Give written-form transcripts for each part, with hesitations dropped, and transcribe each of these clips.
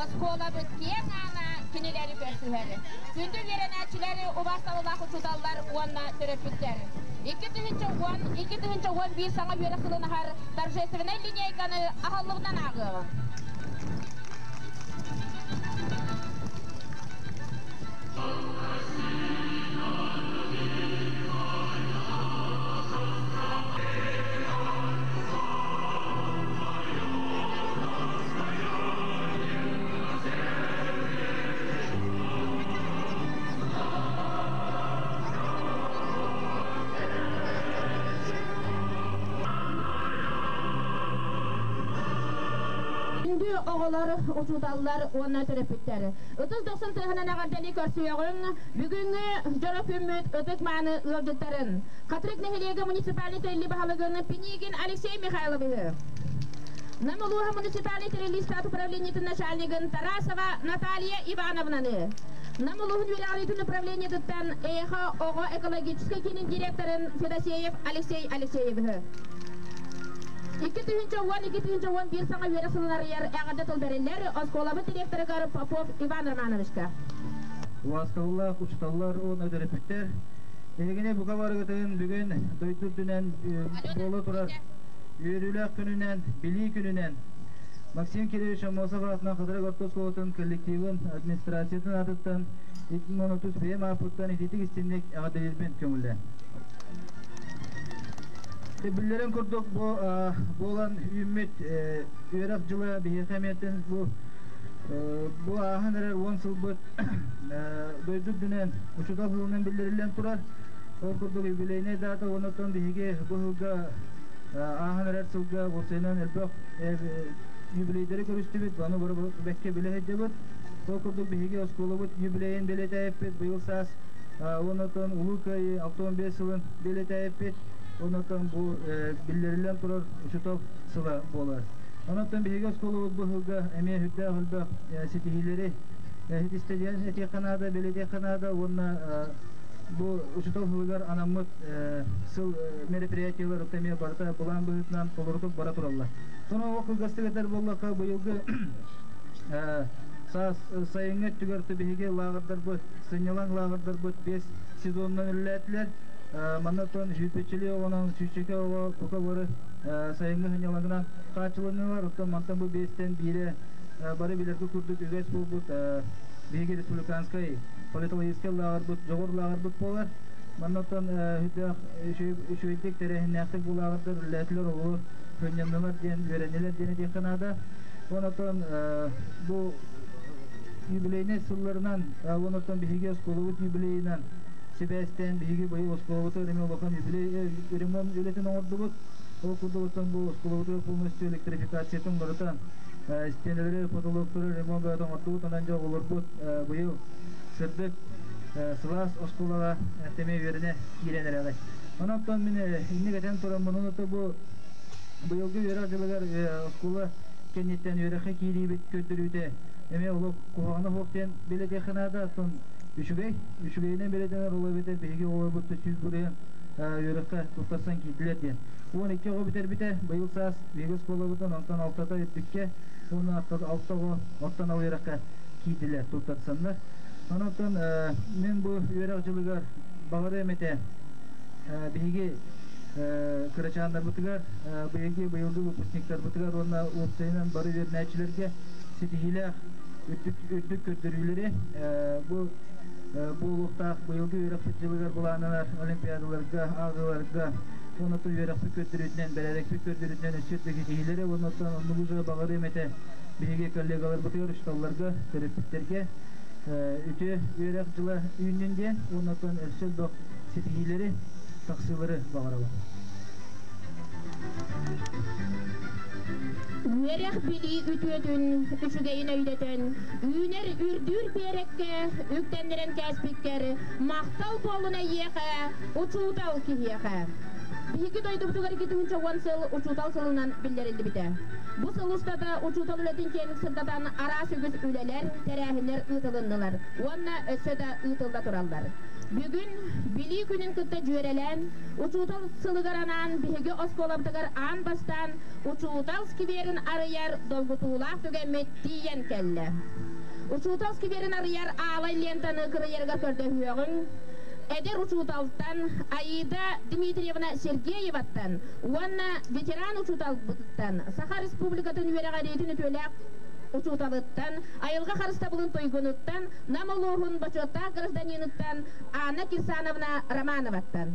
Оскуолабыт киэҥ аана кинилэри көрсүһэр. Күндү үөрэнээччилэри, убаастабыллаах учууталлар уонна төрөппүттэр. 2010, 2011 саҥа үөрэх сылын аһар торжественнай линейканы аһыллыбытынан ааҕыаҕыҥ. Күндү оҕолор, учууталлар уонна төрөппүттэр! Ытыс дохсун тыаһынан эҕэрдэни көрсүөҕүҥ бүгүҥҥү дьоро күммүт ытык-мааны ыалдьыттарын, Хатырык нэһилиэгэ муниципальнай тэриллии баһылыгын Пинигин Алексей Михайловиһы, Нам улууһа муниципальнай тэриллии штат управлениетын начальнигын Тарасова Наталья Ивановнаны, Нам улууһун үөрэҕириитин управлениетыттан Эхо оҕо экологическай киинин директорын Федосеев Алексей Алексеевиһы. 2010-2011 саҥа үөрэх сылын арыйар эҕэрдэ тыл бэриллэр оскуолабыт директорыгар Попов Иван Романовичка. Убаастабыллаах учууталлар уонна төрөппүттэр, эһигини бука барыгытын бүгүн дойду үрдүнэн буола турар үөрүүлээх күнүнэн, Билии күнүнэн Максим Кириллович Аммосов аатынан Хатырык орто оскуолатын коллективын администрациятын аатыттан 2030 бэйэм ааппыттан итиитик истинник эҕэрдэлиирбин көҥүллээн. Биллэрин курдук бу буолан үүммүт үөрэх дьыла биһиэхэ эмиэтин бу бу ааһан эрэр 10 сылбыт дойду үрдүнэн учуутал сылынан биллэриллэн турар. Ол курдук юбилейнай дата уонна биһиги бу сылга ааһан эрэр сылга уопсайынан элбэх юбилейдары көрүстүбүт, ону бары бэккэ билэ сылдьабыт. Ол курдук биһиги оскуолабыт юбилейын бэлиэтээбиппит быйыл саас уонна Улуу Кыайыы 65 сылын бэлиэтээбиппит. Онон бу биллэриллэн турар учуутал сыла буолар. Онон биһиги оскуолабыт бу сылга эмиэ сүрдээх элбэх ситиһиилэри ситистэ диэн этиэххэ наада, бэлиэтиэххэ наада уонна бу учуутал сылыгар анаммыт сыл мероприятиелар эмиэ барыта былаан быһыытынан толорутук бара тураллар. Соно ол кылгастык этэр буоллахха быйылгы саас сайыҥҥы өттүгэр биһиги лааҕырдарбыт, сынньалаҥ лааҕырдарбыт 5 сезонунан үлэлээтилэр. Манна оттон сүүрбэччэлии оҕонон сүүсчэкэ оҕо бука бары сайыҥҥы сынньалаҥынан хааччыланнылар. Оттон мантан бу биэстэн биирэ бары билэргэ курдук үгэс буолбут биһиги республиканскай политологическай лааҕырбыт, дьоҕур лааҕырбыт буолар. Манна оттон сүрдээх үчүгэйдик тэрээһиннээхтик бу лааҕырдар үлэлээтилэр, оҕолор сынньаннылар диэн, үөрэннилэр диэн этиэххэ наада. Онон бу юбилейнай сылларынан, онон биһиги оскуолабыт юбилейынан сибээстээн биһиги быйыл оскуолабытыгар эмиэ улахан юбилей ремонт үлэтин оҥордубут. Ол курдук оттон бу оскуолабытыгар полностью электрификациятын барыта стенэлэри, потолоктары ремонт бөҕөтө оҥордубут. Онон дьэ оҕолорбут быйыл сырдык, сылаас оскуолаҕа эмиэ үөрэнэ киирэн эрэҕит. Онон оттон мин инник этэн тураммын, ону бу быйылгы үөрэх дьылыгар оскуола кэнниттэн үөрэххэ киириибит көрдөрүүтэ эмиэ олох куһаҕана суох диэн бэлиэтиэххэ наада. Оттон үчүгэй, үчүгэйинэн бэлиэтэнэр ол эбэтэр биһиги оҕолорбут 100% үөрэххэ туттарсан киирдилэр диэн. 12 оҕо бүтэрбитэ, быйыл саас биһиги оскуолабытын онтон алтата үрдүккэ уонна алта оҕо оттон ал үөрэххэ киирдилэр туттарсаннар. Онон мин бу үөрэх дьылыгар баҕарыам этэ биһиги кырачааннарбытыгар, быйылгы быйылгы выпускниктарбытыгар уонна уопсайынан бары үөрэнээччилэргэ ситиһиилээх үрдүк көрдөрүүлэри бу буолуохтаах быйылгы үөрэхпит дьылыгар былааннанар олимпиадаларга, ааҕыыларга уонна үөрэхпит көрдөрүүтүнэн, бэрээдэкпит көрдөрүүтүнэн өссө үрдүк ситиһиилэри уонна оннугу же баҕарыам этэ биһиги коллегаларбытыгар, учууталларга, төрөппүттэргэ үтүө үөрэх дьыла үүннүн диэн уонна өссө элбэх ситиһиилэри, тахсыылары баҕарабын. Үөрэх-билии үтүөтүн, үчүгэйин өйдөтөн, үүнэр үрдүүр биэрэккэ үктэннэрэн кээспиккэр махтал буоллун эйиэхэ, учуутал киһиэхэ. Биһиги дойдубутугар 2010 сыл учуутал сылынан биллэриллибитэ. Бу сыл устата учуутал үлэтин киэҥник сырдатан араас үгүс үлэлэр, тэрээһиннэр ыытылыннылар уонна өссө да ыытылла тураллар. Бүгүн Билии күнүн кытта дьүөрэлээн, учуутал сылыгар анаан биһиги оскуолабытыгар аан бастаан учуутал скверин арыйар долгутуулаах түгэммит тиийэн кэллэ. Учуутал скверин арыйар аалай лентаны кырыйарыгар көрдөһүөҕүҥ, эдэр учууталтан Аида Дмитриевна Сергееваттан уонна ветеран учууталбытыттан Саха Республикатын үөрэҕириитин үтүөлээх учууталыттан, айылҕа харыстабылын туйгунуттан, Нам улууһун бочуоттаах гражданиныттан Анна Кирсановна Романоваттан.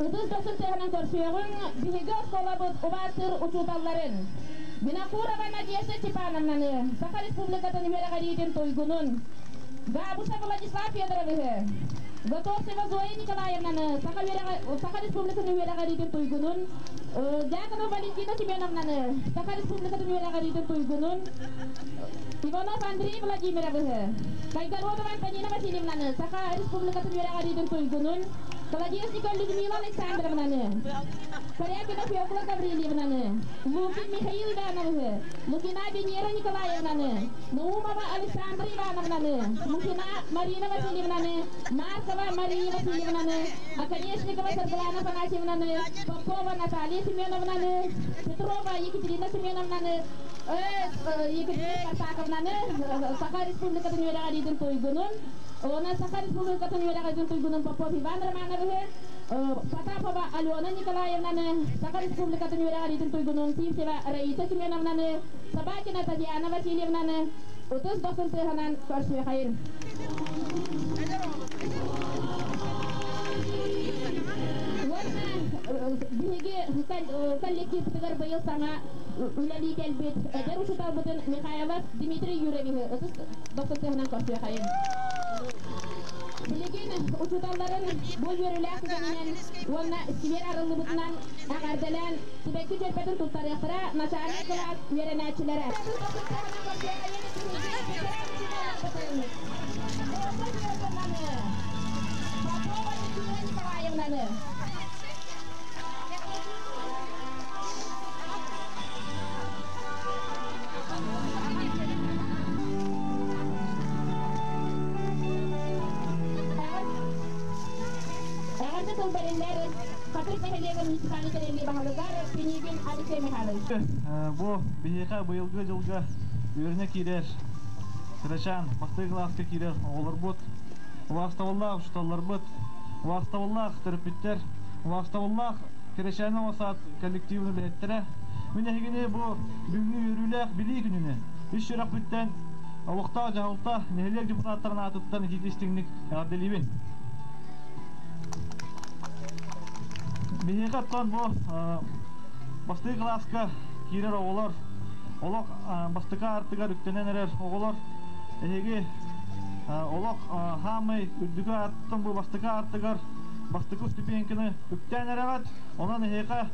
Ытыс дохсун тыаһынан көрсүөҕүҥ биһиги оскуолабыт убаастыыр учууталларын Винокурова Надежда Степановнаны, Саха Республикатын үөрэҕириитин туйгунун, Габышев Владислав Федоровиһы, Готовцева Зоя Николаевнаны, Саха, үөрэҕэ, Саха Республикатын үөрэҕириитин туйгунун, Дьяконова Валентина Семеновнаны, Саха Республикатын үөрэҕириитин туйгунун, Иванов Андрей Владимировиһы, Кайгородова Антонина Васильевнаны, Саха Республикатын үөрэҕириитин туйгунун, Колодезникова Людмила Александровнаны, Корякина Феокла Гаврильевнаны, Лукин Михаил Ивановиһы, Лукина Венера Николаевнаны, Наумова Александра Ивановнаны, Мухина Марина Васильевнаны, Маркова Мария Васильевнаны, Оконешникова Саргылана Афанасьевнаны, Попова Наталья Семеновнаны, Петрова Екатерина Семеновнаны, Екатерина Спартаковнаны, Саха Республикатын үөрэҕириитин туйгунун, уонна Саха Республикатын үөрэҕириитин туйгунун Попов Иван Романовиһы, Потапова Алена Николаевнаны, Саха Республикатын үөрэҕириитин туйгунун Сивцева Раиса Семеновнаны, Собакина Татьяна Васильевнаны ытыс дохсун тыаһынан көрсүөхайын. Уонна биһиги коллективпытыгар быйыл саҥа үлэлии кэлбит эдэр учууталбытын Михайлов Дмитрий Юрьевиһы ытыс дохсун тыаһынан көрсүөхайын. Билигин учууталларын бу үөрүүлээх түгэнинэн уонна сквер арыллыбытынан эҕэрдэлээн сибэкки дьөрбөтүн туттарыахтара начальник кылаас үөрэнээччилэрэ. Попова Екатерина Николаевнаны. Эҕэрдэ тыл бэриллэр Хатырык нэһилиэгин муниципальнай тэриллии баһылыгар Пинигин Алексей Михайлович. Бу биһиэхэ быйылгы дьылга үөрэнэ киирэр кырачаан бастакы кылааска киирэр оҕолорбут, убаастабыллаах учууталларбыт, убаастабыллаах төрөппүттэр, убаастабыллаах Кэрэчээнэ оҕо саад коллективын үлэһиттэрэ, мин эһигини бу бүгүҥҥү үөрүүлээх Билии күнүнэн ис сүрэхпиттэн олохтоох дьаһалта нэһилиэк депутаттарын аатыттан итиитэ-истиҥник эҕэрдэлиибин. Биһиэхэ оттон бу бастакы кылааска киирэр оҕолор, олох бастакы аартыгар үктэнэн эрэр оҕолор, эһиги олох хаамай үрдүкү ааттан бу бастакы аартыгар бастакы ступеньканы үктээн эрэҕит. Онон эһиэхэ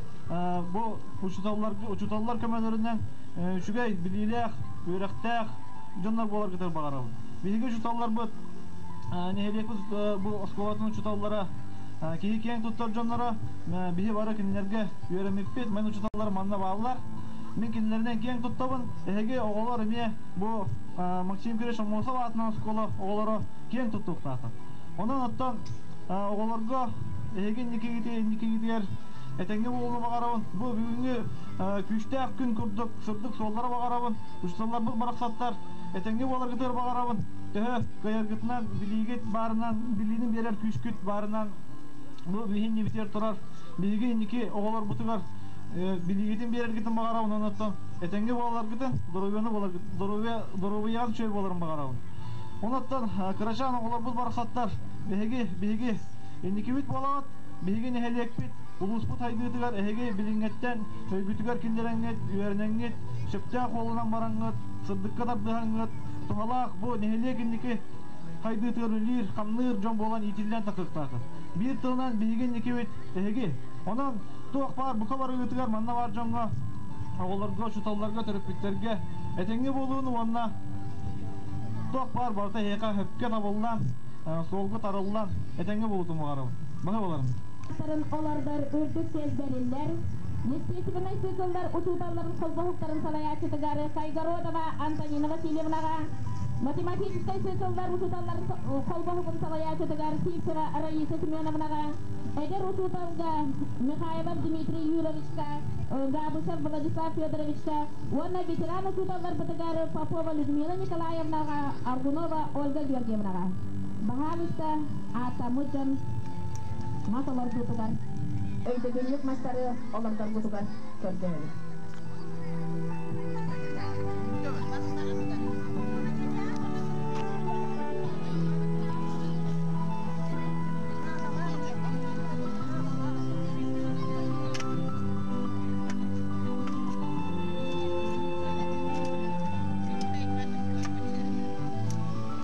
бу учууталлар көмөлөрүнэн үчүгэй билиилээх, үөрэхтээх дьоннор буоларгытыгар баҕарабын. Биһиги учууталларбыт нэһилиэкпит бу оскуолатын учууталлара киһи киэҥ туттар дьонноро биһи бары кинилэргэ үөрэммиппит. Мен учууталлар манна бааллар. Мин кинилэринэн киэҥ туттабын. Эһиги оҕолор эмиэ бу Максим Кириллович Аммосов аатынан оскуола оҕолоро киэҥ туттуохтаахтар. Онон оттон оҕолорго эһиги инникигитигэр этэҥҥэ буолууну баҕарабын. Бу бүгүҥҥү күүстээх күн курдук сырдык суоллары баҕарабын. Учууталларбыт барахсаттар этэҥҥэ буоларгытыгар баҕарабын. Төһө кыайаргытынан, билиигит баарынан, билиини биэрэр күүскүт баарынан бу биһи иннибитигэр турар биһиги инники оҕолорбутугар билиигитин биэрэргитин баҕарабын. Онон оттон Этэҥҥэ буоларгытын, доруобуйаны буоларгыт, доруобуйа, доруобуйаҕын үчүгэй буоларын баҕарабын. Онуттан кырачаан оҕолорбут барахсаттар, биһиги, биһиги инникибит буолаҕыт, биһиги нэһилиэкпит, улууспут хайдыытыгар эһиги билиҥҥэттэн өйгүтүгэр киллэрэҥҥит, үөрэнэҥҥит, сөптөөх уолунан бараҥҥыт, сырдыкка тардыһаҥҥыт, туһалаах бу нэһилиэк инники хайдыытыгар үлэлиир, хамныыр дьон буолан иитиллэн тахсыахтааххыт. Биир тылынан биһиги инникибит эһиги. Онон туох баар бука барыгытыгар манна баар дьоҥҥо, оҕолорго, учууталларга, төрөппүттэргэ этэҥҥэ буолууну уонна туох баар барыта эһиэхэ сөпкө табыллан, суолга тарыллан этэҥҥэ буолуутун баҕарабын. Баһы буоларын. Олордор үрдүк чиэс бэриллэр. Естественнай цикллар учууталларын холбоһуктарын салайааччытыгар Кайгородова Антонина Васильевнаҕа, математическай цикллар учууталларын холбоһугун салайааччытыгар Сивцева Раиса Семеновнаҕа, эдэр учууталга Михайлов Дмитрий Юровичка, Габышев Владислав Федоровичка уонна ветеран учууталларбытыгар Попова Людмила Николаевнаҕа, Аргунова Ольга Георгиевнаҕа. Баһаалыста, ааттаммыт дьон мас олордуутугар өйдөбүнньүк мастары олордоргутугар көрдөһөбүт.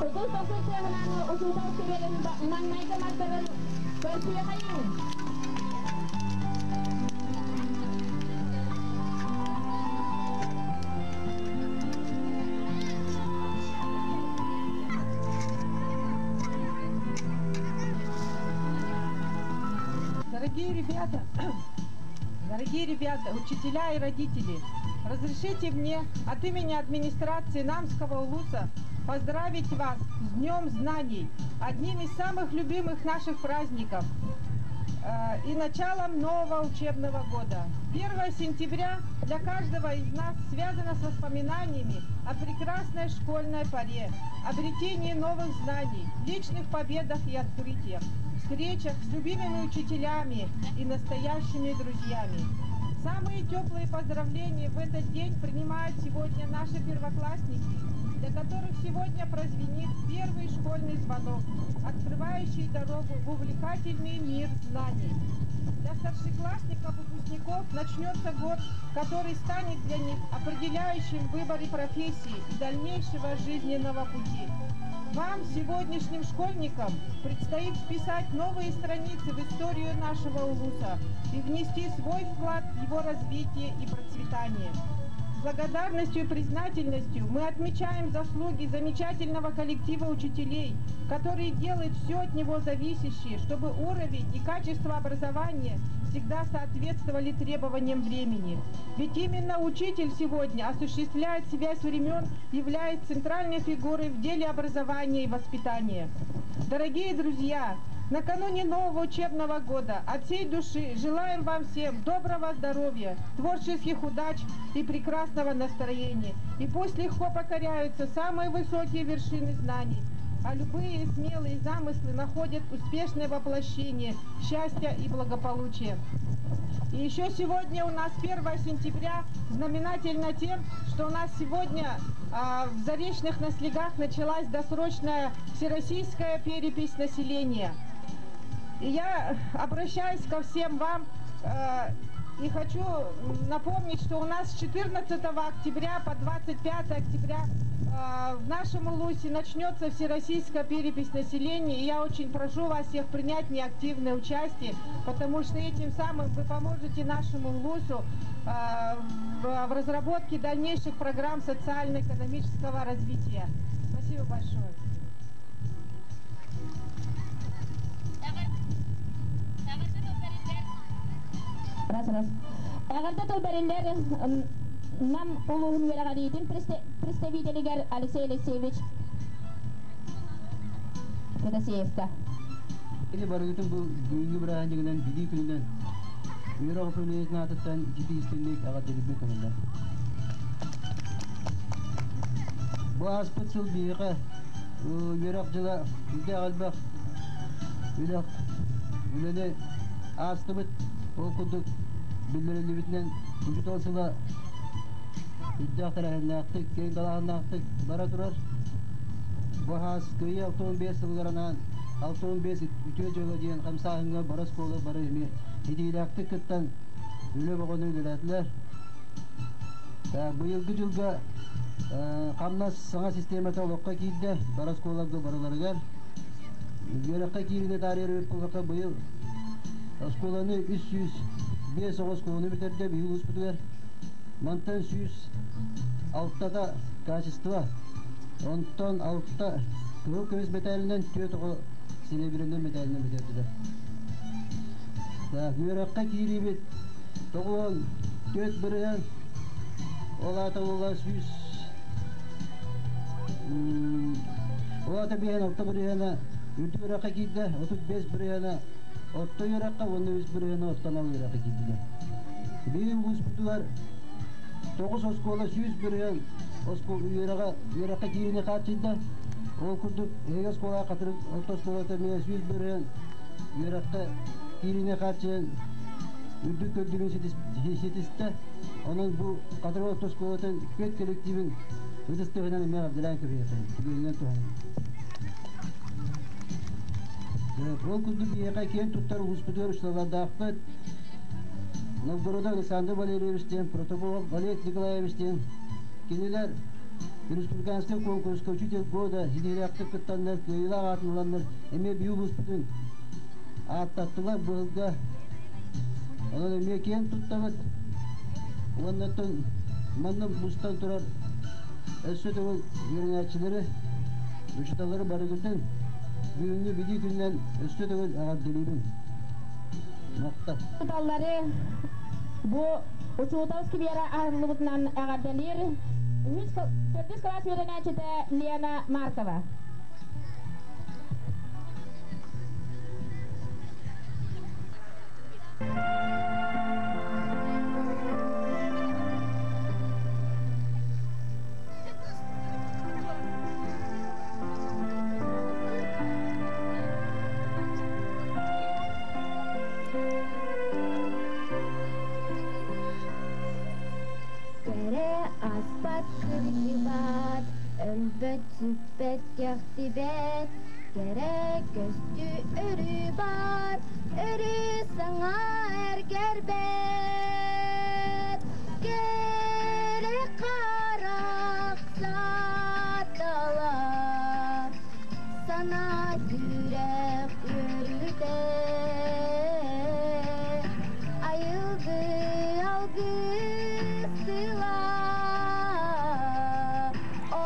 Ытыс тохсус сыаһынааны учуутал сүбэлэрин маҥнайгы мастарын көрсүөхэйиҥ! Дорогие ребята, дорогие ребята, учителя и родители, разрешите мне от имени администрации Намского улуса поздравить вас с Днем Знаний, одним из самых любимых наших праздников и началом нового учебного года. 1 сентября для каждого из нас связано с воспоминаниями о прекрасной школьной поре, обретении новых знаний, личных победах и открытиях, встречах с любимыми учителями и настоящими друзьями. Самые теплые поздравления в этот день принимают сегодня наши первоклассники, для которых сегодня прозвенит первый школьный звонок, открывающий дорогу в увлекательный мир знаний. Для старшеклассников, выпускников начнется год, который станет для них определяющим в выборе профессии и дальнейшего жизненного пути. Вам, сегодняшним школьникам, предстоит вписать новые страницы в историю нашего улуса и внести свой вклад в его развитие и процветание. С благодарностью и признательностью мы отмечаем заслуги замечательного коллектива учителей, которые делают все от него зависящее, чтобы уровень и качество образования всегда соответствовали требованиям времени. Ведь именно учитель сегодня осуществляет связь времен, являясь центральной фигурой в деле образования и воспитания. Дорогие друзья, накануне нового учебного года от всей души желаем вам всем доброго здоровья, творческих удач и прекрасного настроения. И пусть легко покоряются самые высокие вершины знаний, а любые смелые замыслы находят успешное воплощение счастья и благополучия. И еще сегодня у нас 1 сентября знаменательно тем, что у нас сегодня в Заречных наслегах началась досрочная всероссийская перепись населения. И я обращаюсь ко всем вам и хочу напомнить, что у нас с 14 октября по 25 октября в нашем Улусе начнется всероссийская перепись населения, и я очень прошу вас всех принять неактивное участие, потому что этим самым вы поможете нашему Улусу в разработке дальнейших программ социально-экономического развития. Спасибо большое. Раз, раз. Эҕэрдэ тыл бэриллэр Нам улууһун үөрэҕириитин представителигэр Алексей Алексеевич Федосеевка. Ини барыгытын бу бүгүҥҥү бырааһынньыгынан билии күнүнэн үөрэх управлениетын аатыттан итии истиҥник эҕэрдэлиирбин көҥүллэн. Бу ааспыт сыл биһиэхэ үөрэх дьыла сүрдээх элбэх үлэ үлэни аастыбыт. Ол курдук биллэриллибитинэн учуутал сыла Үрдээх тэрээһиннээхтик, киэҥ далааһыннаахтык бара турар. Бу хаас Кыайыы 65 сылларынан 65 үтүө дьыала диэн хамсааһыҥҥа бары оскуола бары эмиэ итиилээхтик кыттан үлэ бөҕөнү үлэлээтилэр. Быйылгы дьылга хамнас саҥа систиэмэтэ олоххо киирдэ, бары оскуолаларга барыларыгар. Үөрэххэ киириини таарыйар эбит буоллахха, быйыл оскуоланы 305 оҕо оскуоланы бүтэрдэ биһиги улууспутугар. Мантан 106-та качество, онтон алта кыһыл көмүс мэтээлинэн, түөрт оҕо серебряный мэтээлинэн бүтэрдилэр. Так, үөрэххэ киириибит 94%, ол аата буолла 100 ол аата биһэн 6%-а үрдүк үөрэххэ киирдэ, 35%-а орто үөрэххэ уонна 3%-а ортонол үөрэххэ киирдилэр. Биһиги улууспутугар тоҕус оскуола 100% үөрэҕэ үөрэххэ киириини хааччыйда. Ол курдук эһиги оскуола Хатырык орто оскуолата эмиэ 100% үөрэххэ киириини хааччыйан үрдүк көрдөрүүнү ситистэ. Онон бу Хатырык орто оскуолатын пед коллективин ытыс тыаһынан эмиэ эҕэрдэлээн кэбиһиэххэ түгэнинэн туһанан. Ол курдук биһиэхэ киэн туттар улууспутугар учууталлардаахпыт. Новгородов Александр Валерьевич диэн, Протопопов Олег Николаевич диэн кинилэр республиканскай конкурска «Учитель года» ситиһиилээхтик кыттаннар, кыайыылаах аатын ыланнар эмиэ биһиги улууспутун ааттаттылар быһылга. Онон эмиэ киэн туттабыт. Уонна манна мустан турар өссө төгүл үөрэнээччилэри, учууталлары барыгытын бүгүҥҥү Билии күнүнэн өссө төгүл эҕэрдэлиибин. Махтал. Учууталлары бу учуутал сквера аһыллыбытынан эҕэрдэлиир үһүс төрдүс кылаас үөрэнээччитэ Лена Маркова. Кэрэ аспат кырдьыбат, өлбөт сүппэт кэхтибэт, кэрэ көстүү өрүү баар, өрүү саҥа эргэрбэт. Кэрэ харах саатала, санаа сүрэх үөрүүтэ. Айылгы алгыс тыла,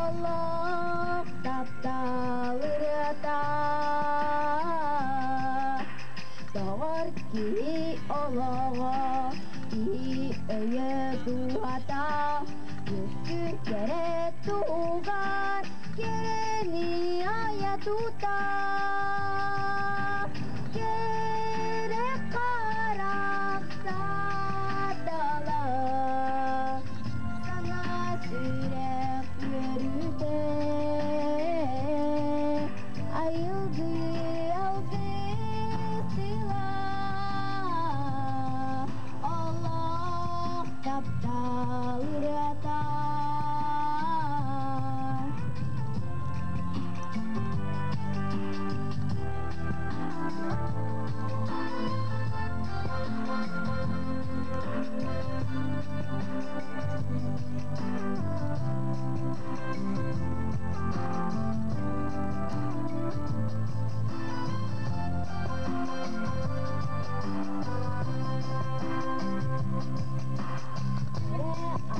олох таптал ырыата. Доҕор киһи олоҕо, киһи өйө дууһата, үөскүүр кэрэ туһугар кэрэни айа тута. Кэрэ харах саатала, саҥа сүрэх үөрүүтэ. Айылгы алгыс тыла, олох таптал ырыата.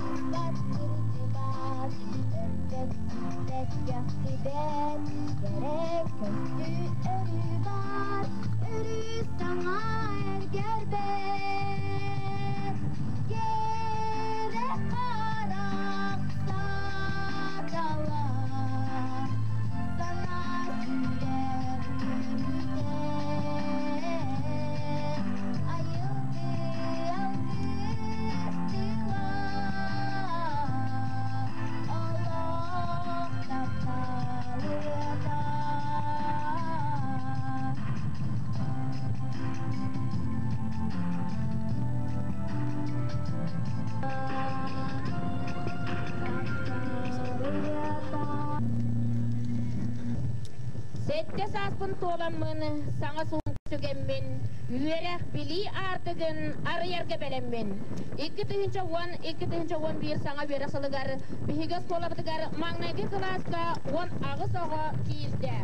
Аспат кырдьыбат, өлбөт сүппэт кэхтибэт, кэрэ көстүү өрүү баар, өрүү саҥа эргэрбэт. Кэрэ харах саатала, санаа сүрэх үөрүүтэ. Айылгы алгыс тыла, олох таптал ырыата. Сэттэ сааспын туоламмын, саҥа суһум сүгэммин, үөрэх, билии аартыгын арыйарга бэлэммин. 2010 2011 саҥа үөрэх сылыгар биһиги оскуолабытыгар маҥнайгы кылааска 18 оҕо киирдэ.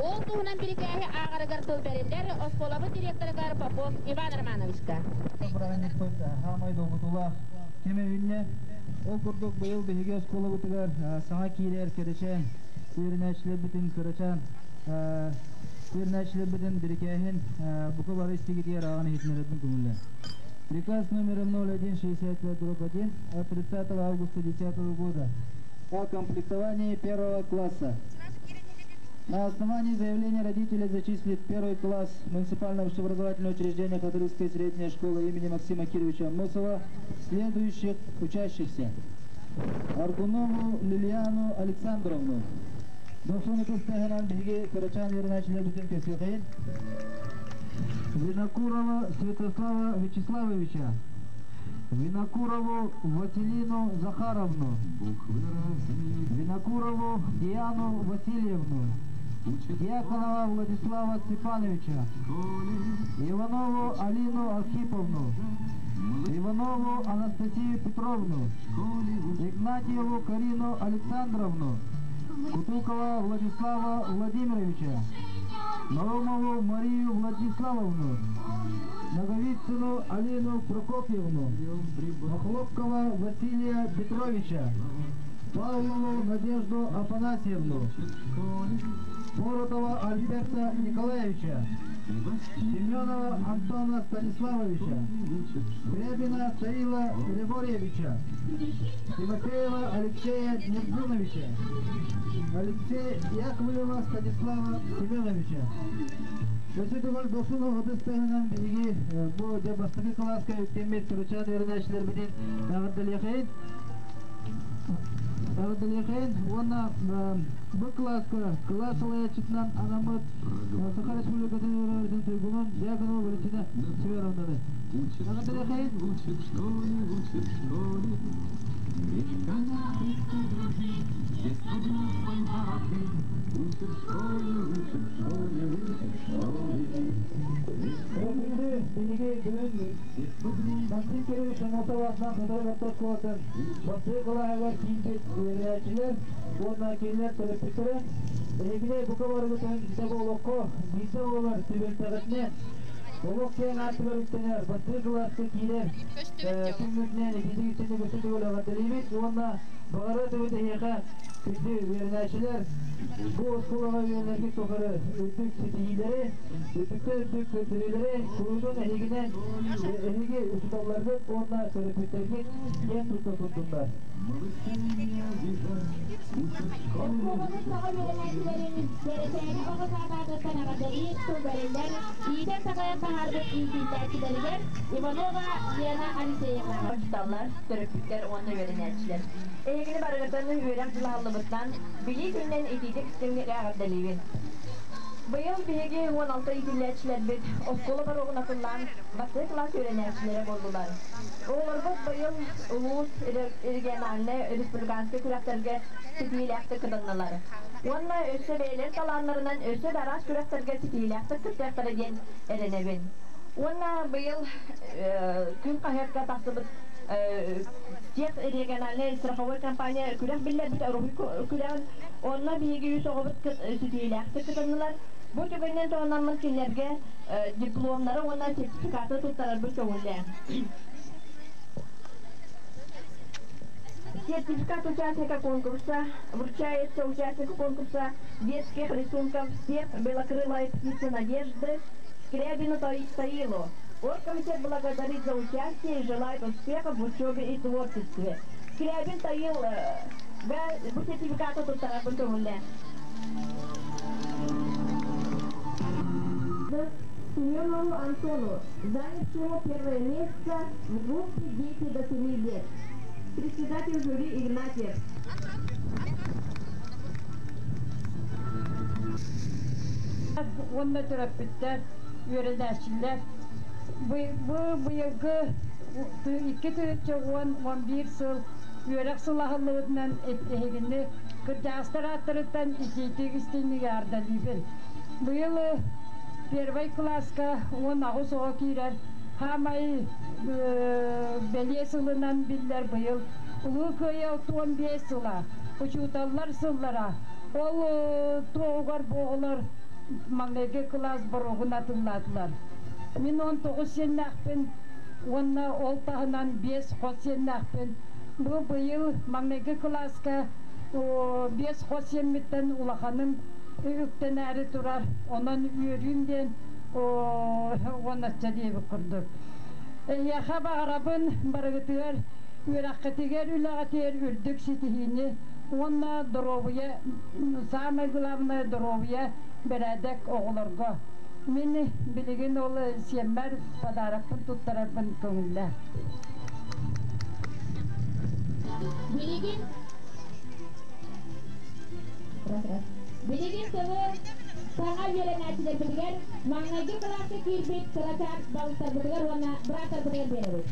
Ол туһунан бирикээһи ааҕарыгар тыл бэриллэр оскуолабыт директорыгар Попов Иван Романовичка. Бырааһынньыкпыт саамай долгутуулаах кэмэ үүннэ. Ол курдук быйыл биһиги оскуолабытыгар саҥа киирэр кэрэчээн үөрэнээччилэрбитин кырачаан үөрэнээччилэрбитин бирикээһин бука бары истигитигэр ааҕан иһитиннэрэрбин көҥүллээн. Приказ номер 0165-1 от 30 августа 2010 года о комплектовании первого класса. На основании заявления родителей зачислить в первый класс муниципального общеобразовательного учреждения Хатырыкская средняя школа имени Максима Кировича Аммосова следующих учащихся. Аргунову Лилиану Александровну. Дохсун ытыс тыаһынан биһиги кырачаан үөрэнээччилэрбитин көрсүөхэйин. Винокурова Святослава Вячеславовича. Винокурову Василину Захаровну. Винокурову Диану Васильевну. Дьяконова Владислава Степановича. Иванову Алину Архиповну. Иванову Анастасию Петровну. Игнатьеву Карину Александровну. Кутукова Владислава Владимировича. Наумову Марию Владиславовну. Наговицыну Алину Прокопьевну. Охлопкова Василия Петровича. Павлову Надежду Афанасьевну. Поротова Альберта Николаевича. Семенова Антона Станиславовича. Гребина Таила Григорьевича. Тимофеева Алексея Нергуновича. Алексея Яковлева Станислава Семеновича. Өссө төгүл дохсун ытыс тыаһынан биһиги бу дьэ бастакы кылааска үктэммит кырачаан үөрэнээччилэрбитин эҕэрдэлиэхэйин. Эҕэрдэлиэхэйин уонна бу кылааска кылаас салайааччытынан анаммыт Саха Республикатын үөрэҕириитин туйгунун Дьяконова Валентина Семеновнаны. Эҕэрдэлиэхэйин. Учат в школе, учат в школе, Мечтали дружить, Детство дружбой дорожить. Учат в школе, учат в школе, учат в школе. Бүгүн биһиги бүгүн Максим Кирович Аммосов аатынан Хатырык орто оскуолатын бастакы кылааһыгар киирбит үөрэнээччилэр уонна кинилэр төрөппүттэрэ эһигини бука барыгытын дьэ олоххо биирдэ буолар түбэлтэҕитинэн олох киэҥ аартыгар үктэнэр бастакы кылааска киирэр күҥҥүтүнэн итинник истиҥник өссө төгүл эҕэрдэлиибит уонна баҕарар этибит эһиэхэ күндү үөрэнээччилэр бу оскуолаҕа үөрэнэргит тухары үрдүк ситиһиилэри, үрдүктэн үрдүк көрдөрүүлэри куруутун эһигинэн эһиги учууталларгыт уонна төрөппүттэргит киэн тутта турдуннар. Оскуолабыт саҥа үөрэнээччилэрин Кэрэчээни оҕо саатаатыттан эҕэрдэлиир тыл бэриллэр, иитэн-такайан таһаарбыт иитиллээччилэригэр Иванова Лена Алексеевна. Учууталлар, төрөппүттэр уонна үөрэнээччилэр. Эһигини барыгытын үөрэх дьылаһыллыбытынан, Билии күнүнэн итиитик истиҥник эҕэрдэлиибин. Быйыл биһиги 16 иитиллээччилэрбит оскуола боруогун атыллаан бастакы кылаас үөрэнээччилэрэ буоллулар. Оҕолорбут быйыл улуус, региональнай, республиканскай күрэхтэргэ ситиһиилээхтик кытыннылар. Уонна өссө бэйэлэрин талааннарынан өссө да араас күрэхтэргэ ситиһиилээхтик кыттыахтара диэн эрэнэбин. Уонна быйыл күн хаһыакка тахсыбыт тех региональная страховой компания күрэх биллэрбит уруһуй күрэҕин онно биһиги үс оҕобут ситиһиилээхтик кытыннылар. Бу түгэнинэн туһанаммын кинилэргэ дипломнары уонна сертификаты туттарарбыт көҥүллээх. Сертификат участника конкурса вручается участнику конкурса детских рисунков «Всех белокрылой птицы надежды» Скрябину Таилу. Оргкомитет благодарит за участие и желает успехов в учебе и творчестве. Скрябин Таил бу сертификаты туттарарбын көҥүллээх. Семенову Антону, занявшему первое место в группе «Дети до 7 лет». Председатель жюри Игнатьев. Уонна төрөппүттэр, үөрэнээччилэр бу быйылгы 2011 сыл Үөрэх сыла аһыллыбытынан эһигини кырдьаҕастар ааттарыттан итиитик истиҥник эҕэрдэлиибин. Быйыл первай кылааска 18 оҕо киирэр. Хаамай бэлиэ сылынан биллэр быйыл Улуу Кыайыы 65 сыла, учууталлар сыллара. Ол туоһугар бу оҕолор маҥнайгы кылаас боруогун атыллаатылар. Мин 19 сиэннээхпин уонна ол таһынан биэс хос сиэннээхпин. Бу быйыл маҥнайгы кылааска биэс хос сиэммиттэн улаханым үктэнээри турар. Онон үөрүүм диэн уонначча диэбит курдук. Эһиэхэ баҕарабын барыгытыгар үөрэххитигэр, үлэҕитигэр үрдүк ситиһиини уонна доруобуйа, саамай главное доруобуйа, бэрээдэк оҕолорго. Мин билигин ол сиэммэр подарокпын туттарарбын көҥүллээ. Билигин Билигин тылы саҥа үөрэнээччилэрбитигэр маҥнайгы кылааска киирбит кырачаан балыстарбытыгар уонна бырааттарбытыгар биэрэбит.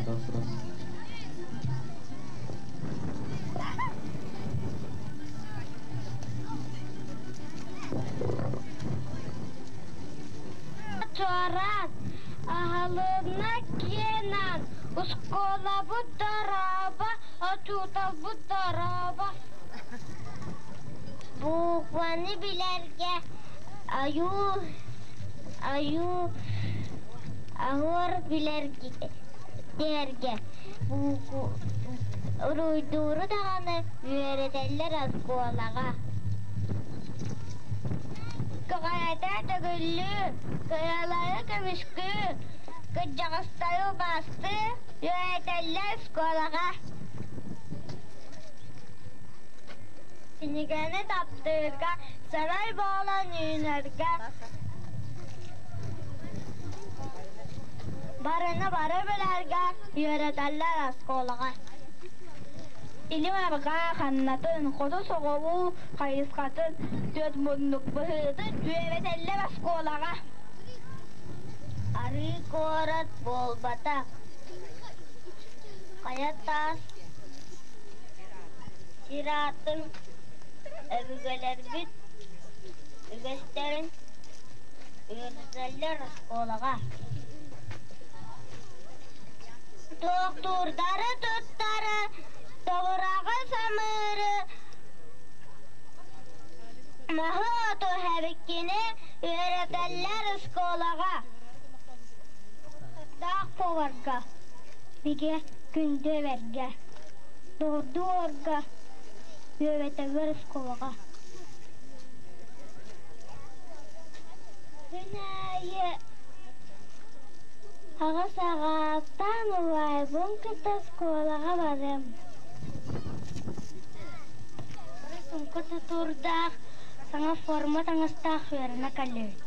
Раз, раз. Чуораан, аһылынна киэнэн, оскуолабыт дорообо, учууталбыт дорообо. Букваны билэргэ айуу, айуу, аһыар билэргэ диэргэ уруйдууру даҕаны үөрэтэллэр оскуолаҕа. Көҕүрэтэ төгүллүү, кыралары көмүскүү, кырдьаҕастары убаастыы үөрэтэллэр оскуолаҕа. Кинигэни таптыырга, сарай буолан үүнэргэ, барыны бары билэргэ үөрэтэллэр оскуолаҕа. Илим арҕаа ханнатын, хоту соҕуруу хайысхатын, түөрт муннук быһыытын үөрэтэллэр оскуолаҕа. Арыы куорат буолбатах, хайа таас сир аатын өбүгэлэрбит үгэстэрин үөрэтэллэр оскуолаҕа. Туохтуурдары туттары, тобураҕы самыыры, маһы-оту эбиккини үөрэтэллэр оскуолаҕа. Даах поварга, бигэ күндү эбэргэ, доҕордуу уорга үөрэтэллэр оскуолаҕа. Күн аайы аҕыс аҕааттаан убайбын кытта оскуолаҕа барым. Сумка тутуурдаах, саҥа форма таҥастаах үөрэнэ кэллибит.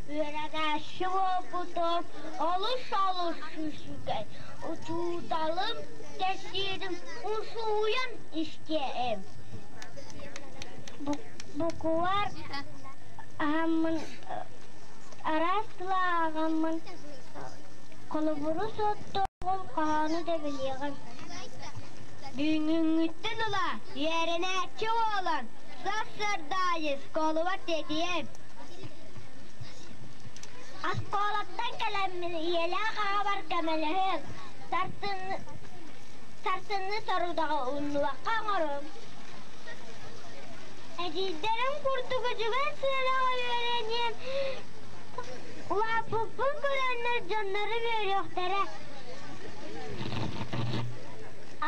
Үөрэнээччи буолбутум олус-олус үчүгэй. Учууталым кэпсиирин усуйан истиэм. Буквар аһаммын араас тыла ааҕаммын холобуру суоттуоҕум, хоһоону да билиэҕим. Бүгүҥҥүттэн ыла үөрэнээччи буолан сарсыарда аайы оскуолабар тиэтийэм. Оскуолаттан кэлэммин ийэлээх аҕабар көмөлөһүөм, сарсыҥҥы сорудаҕы умнубакка оҥоруом. Эдьиийдэрим курдук үчүгэй сыанаҕа үөрэниэм, улааппыппын көрөннөр дьоннорум үөрүөхтэрэ.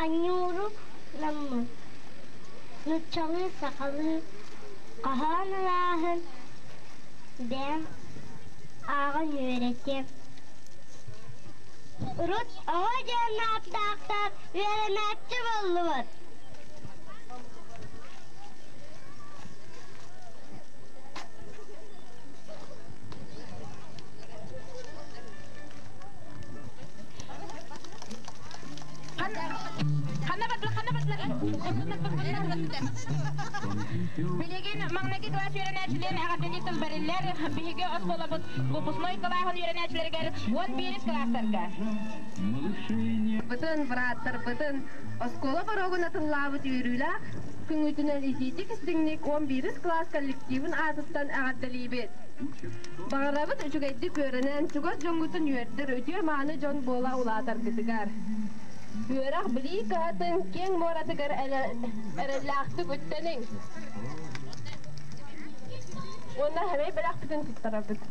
Анньууру ламмын, нууччалыы, сахалыы хоһоон ылааһын бэйэм ааҕан үөрэтиэм. Урут оҕо диэн ааттаахтар үөрэнээччи буоллубут. Ханна бардылар, ханна бардылар? Билигин маҥнайгы кылаас үөрэнээччилэрин эҕэрдэлии тыл бэриллэр. Биһиги оскуолабыт выпускной кылааһын үөрэнээччилэригэр 11 кылаастарга. Бытын, бырааттарбытын оскуола боруогун атыллаабыт үөрүүлээх күҥҥүтүнэн итиитик истиҥник 11 кылаас коллективын аатыттан эҕэрдэлиибит. Баҕарабыт үчүгэйдик үөрэнэн, чугас дьоҥҥутун үөрдэр үтүө-мааны дьон буола улаатаргытыгар. Үөрэх билии кыһатын киэҥ муоратыгар эрэллээхтик үктэниҥ. Уонна хэмэй бэлэхпитин туттарабыт.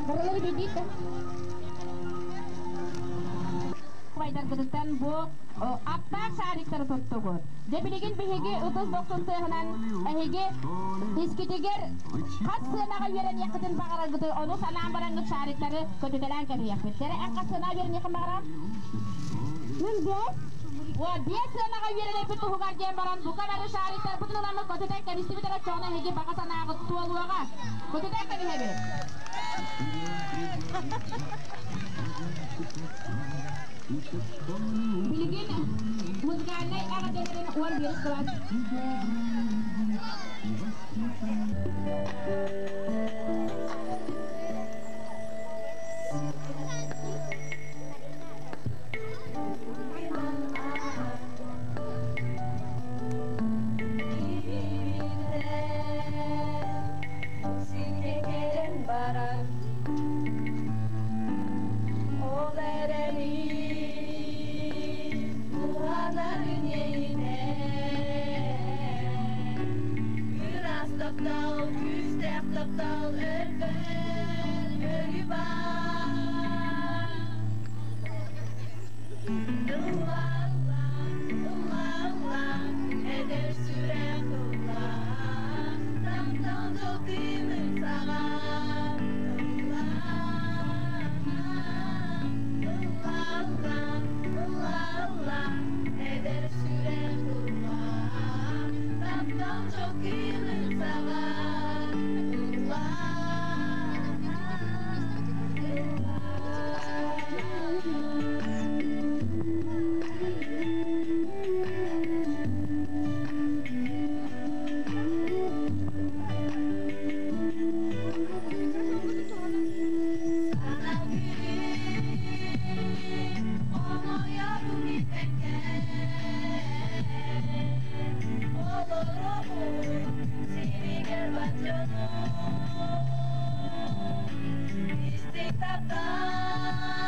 Барылары билбит Убайдаргытыттан бу аттаах шариктары туттугут. Дьэ билигин биһиги ытыс бохсун тыаһынан эһиги искитигэр хас сыанаҕа үөрэниэххитин баҕараргыты ону санаан бараҥҥыт шариктары көтүтэлээн кэбиһиэхпит. Кэрэ эн хас сыанаҕа үөрэниэххин баҕарар? Мин биэс. Уо, биэс сыанаҕа үөрэнэрбит туһугар диэн баран бука бары шариктарбытын ыламмыт көтүтэн кэбистибит эрэ оччоҕуна эһиги баҕа санааҕыт туолуоҕа. Көтүтэн кэбиһэбит. Билигин музыкальнай эҕэрдэлэрин 11 кылаас. Баран Ол эрэни уһанарын Ыраас таптал, күүстээх таптал өлбөт өлүү бар. Ылла, ылла, ылла, ылла, эдэр сүрэх ылла, таптал дьол кыымын саҕа. Ылла, ылла, ылла, ылла, ылла, эдэр сүрэх ылла, таптал дьол кыымын саҕа. Ылла, Сана күн оҥойорун билбэккэ олоробун сиригэр бар дьонум истиҥ таптал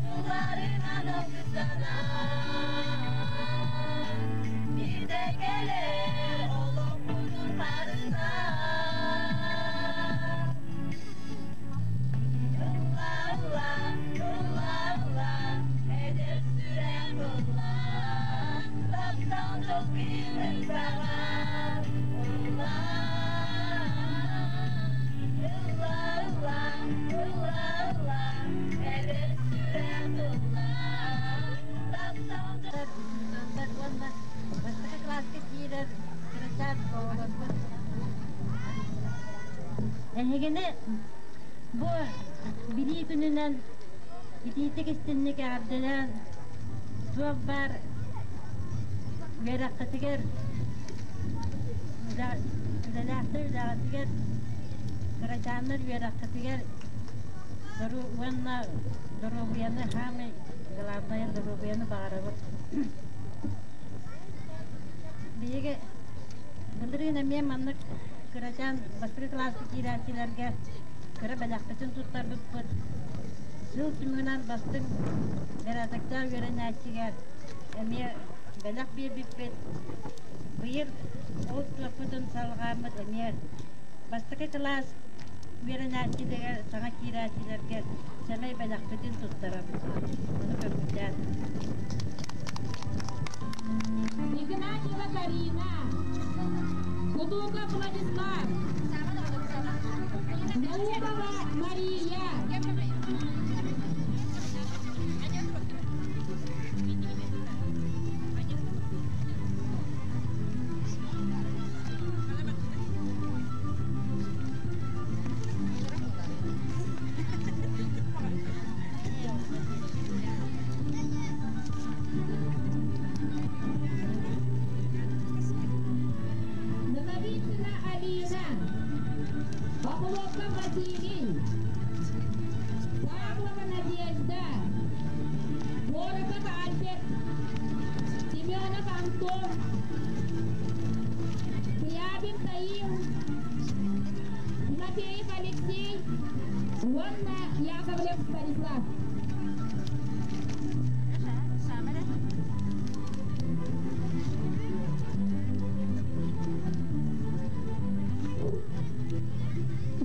тулларынан алгыстанан биирдэ кэлэр олохпутун харыстаан Ылла, ылла, ылла, ылла, эдэр сүрэх ылла, таптал дьол кыымын саҕа. Ылла, ылла, ылла, ылла, ылла, эдэр сүрэх ылла, таптал дьол Учууталлар уонна бастакы кылааска киирэр кырачаан оҕолорбут. Эһигини бу билии күнүнэн итиитик истинник эҕэрдэлээн туох баар үөрэххитигэр үлэлээхтэр үлэҕитигэр кырачааннар үөрэххитигэр уонна доруобуйаны хаамай главное доруобуйаны баҕарабыт. Биһиги былырыын эмиэ маннык кырачаан бастакы кылааска киирээччилэргэ кыра бэлэхпитин туттарбыппыт. Сыл түмүгүнэн бастыҥ бэрээдэктээх үөрэнээччигэ эмиэ бэлэх биэрбиппит. Быйыл ол туохпутун салҕааммыт эмиэ бастакы кылаас үөрэнээччилэргэ, саҥа киирээччилэргэ сэмэй бэлэхпитин туттарабыт. Ону көҥүллээн. Игнатьева Карина, Кутуков Владислав, Якубова Мария. Ноговицына Алина. Охлопков Василий. Павлова Надежда. Бороков Альберт. Семенов Антон. Скрябин Таил. Тимофеев Алексей. Уонна Яковлев Станислав.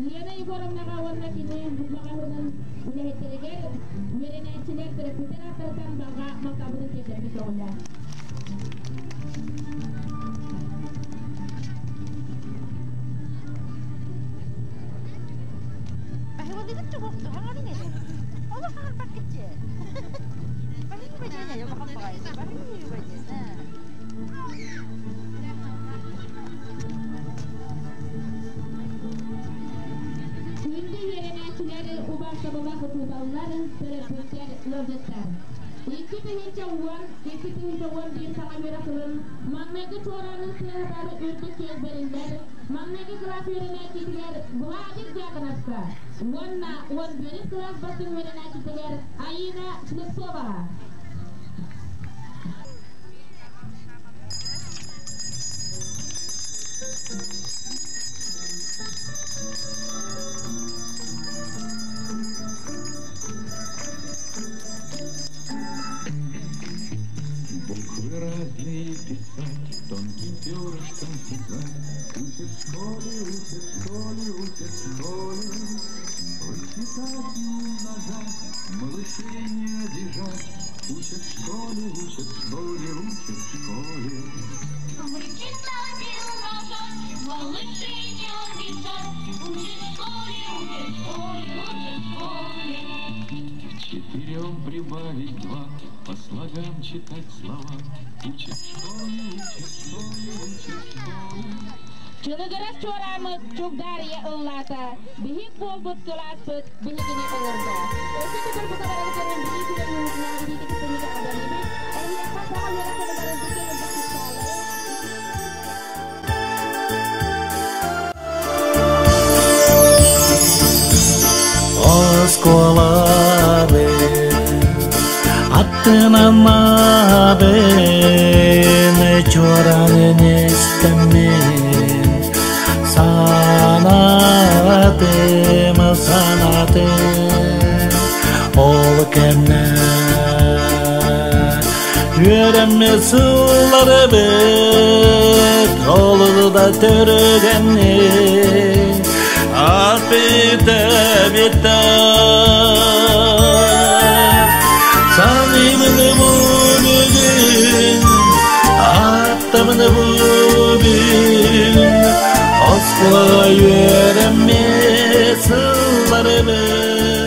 Лена Егоровнаҕа уонна кини маҕаһыынын үлэһиттэригэр үөрэнээччилэр төрөппүттэр ааттарыттан барҕа махталбытын тиэрдэрбит көҕүлээх. Күндү үөрэнээччилэр, убаастабыллаах учууталлар, төрөппүттэр, ыалдьыттар. 2010, 2011 саҥа үөрэх сылын маҥнайгы чуораанын тыаһатар үрдүк чиэс бэриллэр маҥнайгы кылаас үөрэнээччитигэр Владик Дьяконовка уонна 11 кылаас бастыҥ үөрэнээччитигэр Аина Слепцоваҕа. Буквы разные писать, тонким перышком писать. Учат в школе, учат в школе, учат в школе. Вычитать и умножать, малышей не обижать. Учат в школе, учат в школе, учат в школе. Вычитать и умножать, малышей не обижать. Учат в школе, учат в школе, учат в школе. К четырем прибавить два, по слогам читать слова. Учат в школе, учат в школе, учат в школе. Чылыгырас чуорааммыт чугдаарыйа ыллаата, биһик буолбут кылааспыт биһигини ыҥырда. Өссө төгүл бука барыбытын билии күнүн уһунан илиитик истиҥник эҕэрдэлиибит. Эһиэхэ саҥа үөрэх сылыгар үрдүккэ элбэх чыпчааллары, Оскуолабы аттынан маабын чуораанын истэммин санаатым санаатым ол кэмнэ үөрэммит сылларыбыт олуду да төрөгөннүк ааспыта битта саныыбын бу бүгүн аттамын бу бүгүн оскуолаҕа үөрэммит сылларыбыт.